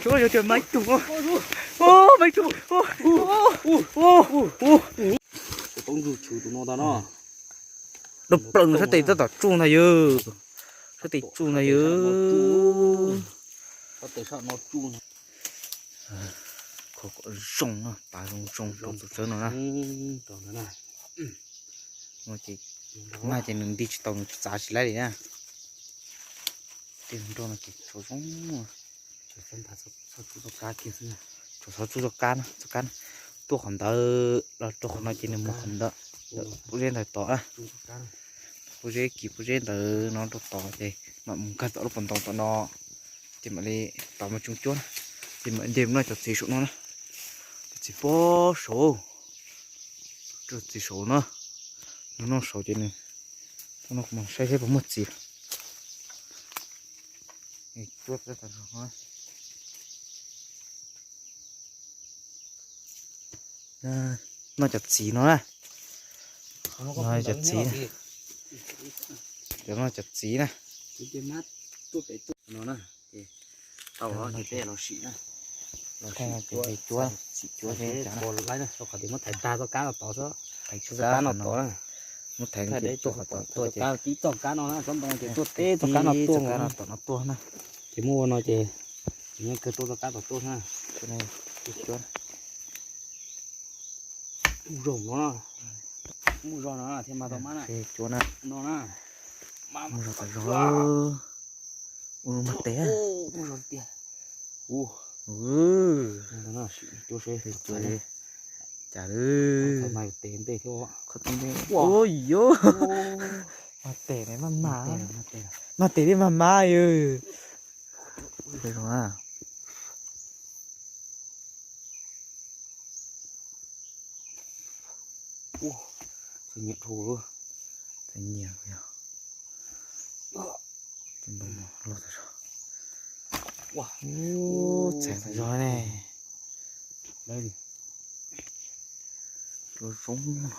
Tsuav yog tias maiv tug, maiv tug. Rau plaws nws sab tes tab tom tsuj ntag yawg. Sab tes tsuj ntag yawg. Kho kom zoo na, pav zoo zoo rau tus tsawb no na. Mas ces nws nti tsis tau, nws txav tsis laib li na. Tej nroj no ces tsuav zoo. Tsuav xov tsuj txoj kab na, txoj kab na. Tuaj qhov ntawd los rau qhov no ces nws mus qhov ntawd. Pob zeb ntawd tod na. Pob zeb kis pob zeb ntawd no rau tod ces mam mus nkag tom lub pas ntoo tom no. Ces mam li tod mas tsoom cuab na. Ces mam nce mus noj cov txiv saum no na. Cov txiv pob saud, cov txiv saud na. Nws noj saud ces nws, no kuv mam saib seb puas muaj txiv. Noj cov txiv no na. Noj cov txiv, cov noj cov txiv na. Tau ces peb los sim na. Los sim cuab, sim cuab, rau qhov tias muab thaiv tag txoj kab no tod xwb. Thaiv txoj kab no tod na. Muab thaiv ces tuaj qhov tom tuaj ces, kab tib txoj kab no na, tsob ntoo ces tuaj teb txoj kab no tuaj, txoj kab no tom no tuaj na. Ces muab ua no ces nws kawg tuaj txoj kab tom tuaj na. Mus zoo no, mus zoo no thiaj mas tau mab na. Cuab na. No na. Mus zoo tas zog. Ua mas tes. Mus zoo tiag. Ua, cuab seb cas li. Tes ntej thiab. Ua, mas tes ne, mas mas, mas tes li mas mas yog. Ua, nyiam dhau. Nyiam yog. Tus ntoo no loj tas zog. Ua, txheem tas zog ne. Loj zoo no.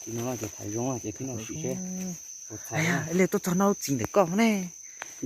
Ib no ces thaiv zoo ces peb noj sim seb. Ib leeg tuaj txog noj lub txiv ntawm koj ne.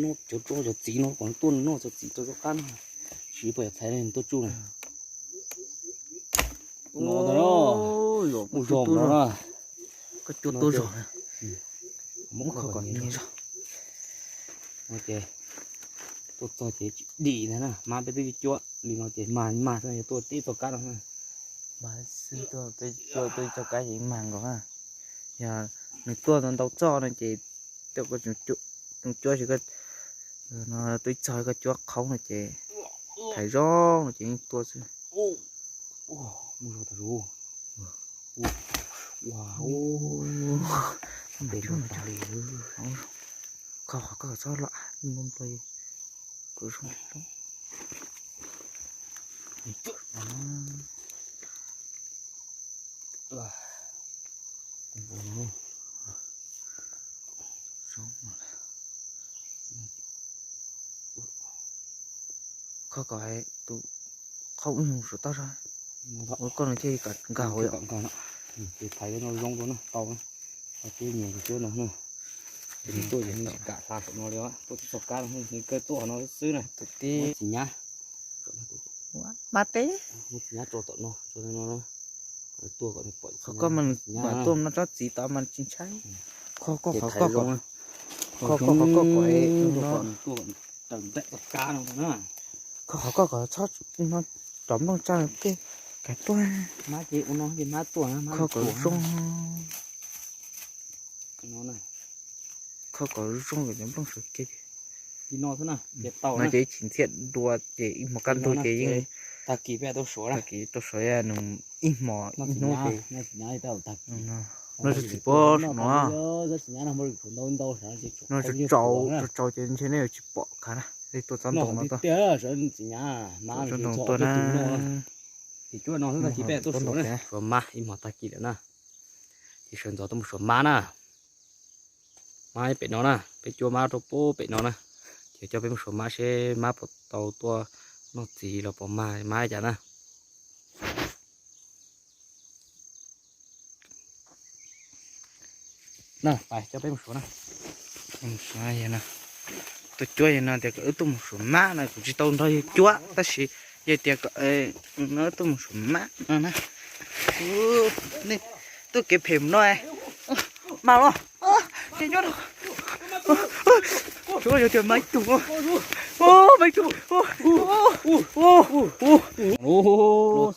Noj cov roj cov txiv no kom tuaj noj cov txiv rau txoj qab no. Sim puas yog thaiv tuaj tsuj na. No tas no. Mus zoo no na. Koj cuab tuaj zog. Muab kho kom nias zog. No ces tuaj txog ces tsis dim ntag na, mab peb twb cuab li no ces mag mag xwb, yog tuaj tib txoj kab no na. Mag xwb, tuaj tib txoj kab ces mag nkaus na. Yog nws tuaj ntau txoj no ces tuaj cuab, twb txog koj cuab qhaub no ces thaiv zoo no ces yeej tuaj xwb. Mus zoo tas zog. Ua, ua, ua. Tes zoo tas li. Kho qhov koj txhob los, npau npau, kuv zoo zoo. Kho kom tus qhaub ib mus saum toj zog, ua koj no thiaj li kom nkag hauv yom. Ces thaiv no zoo rau na, tau na. Qhov twb nyias ces cuab no na. Ces nws tuaj ces nws tsis kam hla saum no li, tuaj tib txoj kab no, nws kawg tuaj qhov no xwb na. Muab txiv nyab, muab txiv nyab tso tom no, tso no na. Tuaj kom nws pom qhov koj mas tuaj no tsob txiv tod mas tsis ntshai. Kho koj qhov koj kom, kho koj qhov koj kom, tuaj kom nws raws nraim txoj kab no na. Kho qhov koj kom txhob, no cov nplooj tsaj tej kav tuaj. Mab ces ua no ces mab tuaj, kho kom zoo. Kho kom zoo kom cov nplooj sawv kev. Li no xwb na, ces tau no na. Ces ib chim ntxhiab dua ces ib hmo kaj ntug ces yeej tag kis peb tau suav, tag kis tau suav nws ib hmo ib hnub ces. No tsis txiv pob no, no tsau tsau ces ntshe nej yuav tsis pom khav na, tuaj txog ntoo no tuaj. Txog ntoo tuaj na. Ces cuab no xwb tag kis peb tau suav na, suav mab ib hmo tag kis lawm na. Ces sawv ntxov tuaj mus suav mab na. Mab pem no na, peb cuab mab rau pem no na. Ces coj peb mus suav mab seb mab puas tau tuaj noj txiv los puas mag mab cas na. Na, pais coj peb mus suav na. Mus suav yog no. Tuaj cuab yog no tias kom wb tuaj mus suav mab no, kuv tsis tau nrog yawg cuab tab sis yog tias kom wb tuaj mus suav mab no na. Nej tuaj kev phem mus no. Mas los, ces nyob no. Tsuav yog tias mas ib tug, mas ib tug.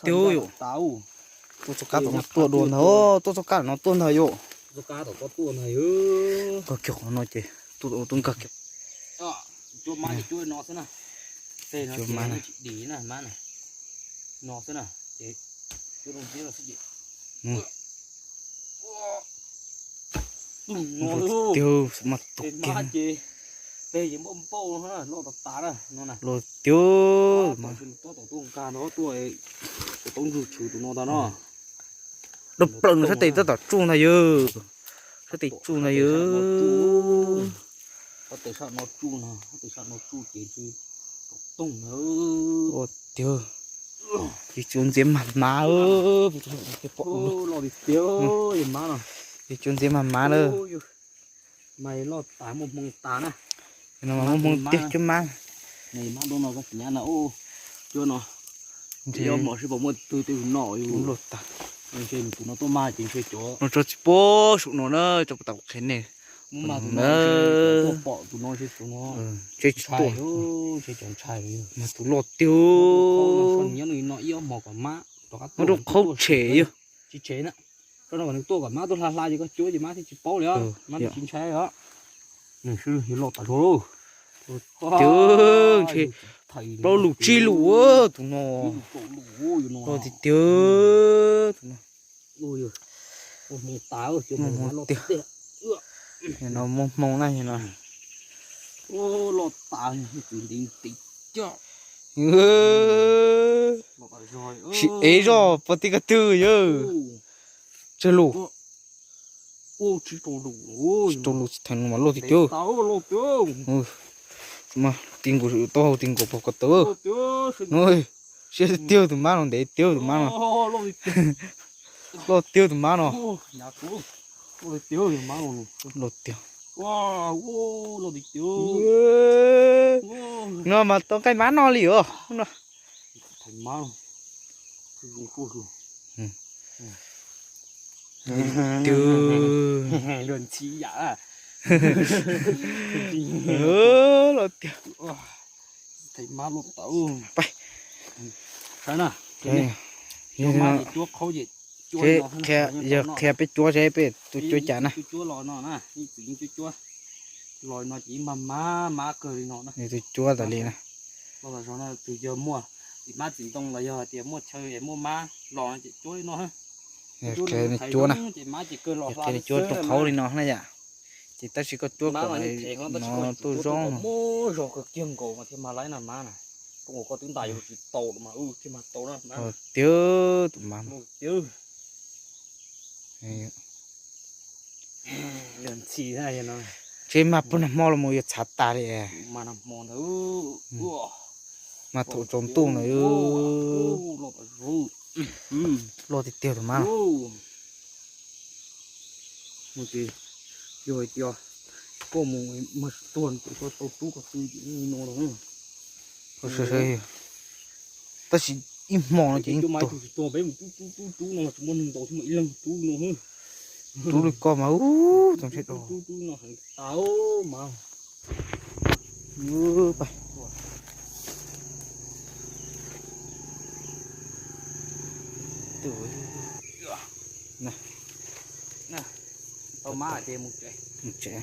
Tiag yom. Tuaj txoj kab tom no tuaj dua ntag, tuaj txoj kab no tuaj ntag yom. Nkag kiag qhov no ces tuaj, tuaj nkag kiag. Cuab mab ces cuab no xwb na. Cuab mab na. No xwb na. Ces cuab no xwb ces. Tiag, mas tus kiag. Ces muab npauj loj tas tas na no na. Los tiag. Tuaj tom tuaj nkag no tuaj, tau ntsug tshwv tus no tas no. Dab plaws no sab tes tab tom tsuj ntag yawg. Sab tes tsuj ntag yawg. Ob tes sab no tsuj no, ob tes sab no tsuj ces ntshe toog na. Ua tiag, ces cuab ntxiab mag mab. Los tiag, yog mab no. Ces cuab ntxiab mag mab na. Mas loj tas muaj hmoo tas na. No mas muaj hmoo tiag cuab mab. Mab dua no koj sim nyab na, cuab no. Ntshe ob hmos sib pom muaj twg twg noj yus. Luaj tas. Ntshe nws tus no tuaj mag ces ntshe cov no tso tsis pub saum no na, tso puas tau qhia nej. Muab mag tus no, tuaj pom tus no ntshe tus no. Ntshe tsis tuaj. Ntshe cov ntshai. Mas tus loj tiag. Nyob no ib ob hmos kom mab rov qab tuaj. Qhaub tshem yog. Tsis tshem na. Rau no kom nws tuaj kom mab tuaj hla hla ces koj cuab ces mab thiaj tsis paub li os, mab thiaj tsis ntshai os. Nws sib loj tas zog lauj. Tiag, ntshe plaub lus tsib lus tus no. Loj tiag tiag tus no. Hmoo tiag. No muaj hmoo na no. Loj tas, ntiv ntiv coj. Sim ev zog puag tim ko twg yawg? Tsawg lus? Tsib rau lus tsis theem no mas loj tiag tiag. Ti nkaus taub hau ti nkaus puag ko taw. Siab tiag tus mab no, ntev tiag tus mab no. Loj tiag tus mab no. Loj tiag. No mas tau nqaij mab no li os. Tiag. Loj tiag. Yog qhia peb cuab seb peb tus cuab cas na. Los no ces ib mab mab kawg li no na. Nws tus cuab tas li na. Los no tus yog muaj tim mab tim ntoo los yog tias muaj chaw es muaj mab los no ces cuab li no. Qhia nws cuab na. Qhia nws cuab rooj qhaub li no na yom. Ces tab sis koj cuab kom no tuaj zoo no. Muaj zog kawg kiag nkaus mas thiaj mag laib na mab na. Koj twb ntais yus tsis tau mas thiaj mag tau na. Tiag tus mab no. Tsis mag puag nag hmo los mus yuav txhav tas li. Mag thaum tsaus ntuj na. Loj tiag tiag tus mab no. Yog hais tias koj mus mag tsis tuag ces koj tau rub koj tw ces no los. Tab sis ib hmo no ces yeej tuag. Peb mus rub rub rub rub no tsis muaj neeg ntaus thiab mas ib leeg rub no. Rub li koj mas ub tau ntshe rub rub no heev tas mas. Tau mab ces mus tsev. Mus tsev.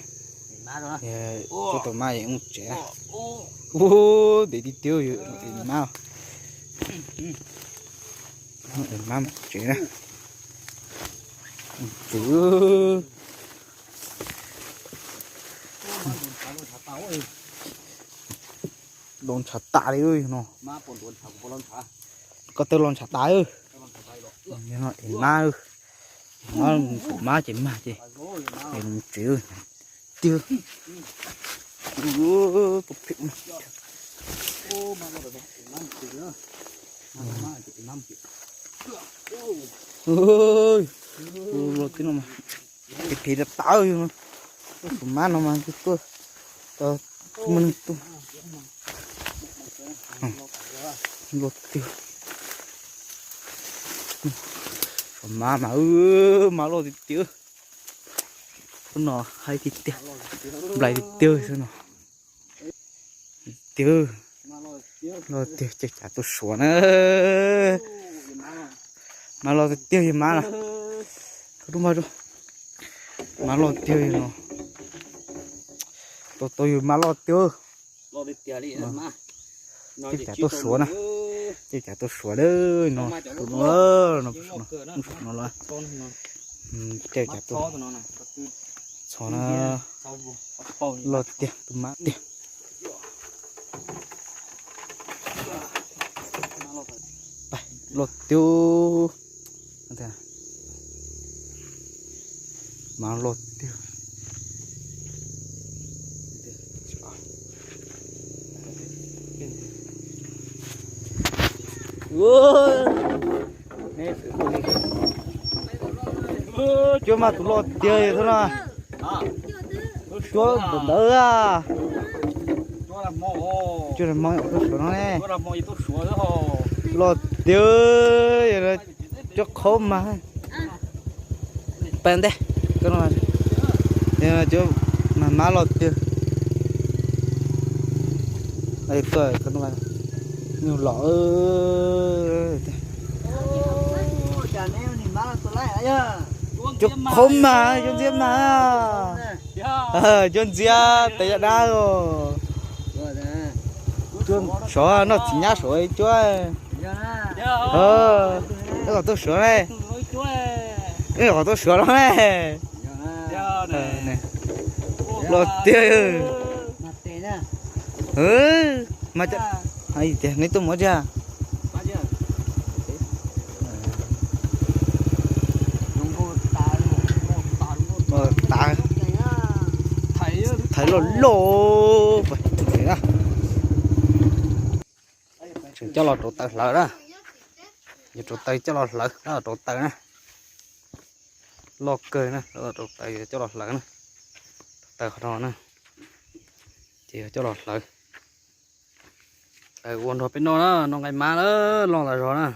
Twb tau mab es mus tsev. Ub, ntev tiag tiag, mab. Mab mus tsev na. Mus tsev. Los ntshav tas li no. Koj tawg los ntshav tas. Es mab, mab ces mag ces mus tsev tiag. Los tib no mas. Phim phim rau tawv, tus mab no mas tuaj, muaj neeg tuaj. Loj tiag. Mab mas, mab loj tiag tiag. Lub no haib tiag tiag, nplai tiag tiag xwb no. Tiag, loj tiag, caij cav tuaj suav na. Mab loj tiag tiag yawg mab na. Mab loj tiag yawg no. Tau tau yawg mab loj tiag. Caij cav tuaj suav na. Caij cav tuaj suav na no, no, no los. Caij cav tuaj txog na. Loj tiag, tus mab tiag. Loj tiag. Mab loj tiag. Cuab mas tus loj tiag yawg thaum no. Cuab tus ntawd. Cuab tus hmoob tuaj suav no ne. Loj tiag, cuab qhov mas. Pas ntej, cuab mas mab loj tiag. Nyuj loj. Cuab qhov mas, cuab ntxiab mas. Cuab ntxiab tes yaj dab. Cuab sov noj txiv nyab sov cuab. Wb kom tuaj suav ne. Wb kom tuaj suav no ne. Loj tiag. Mas tias neb tuaj mus tiag. Tav, thaiv loj loj. Tseem coj los rauv taws hlawv na. Yuav rauv taws coj los hlawv, rauv taws na. Loj kawg na, rauv taws coj los hlawv na. Taws qhov no na, ces yuav coj los hlawv. Taws ua nrog peb noj na, noj nqaij mab na, loj tas zog na.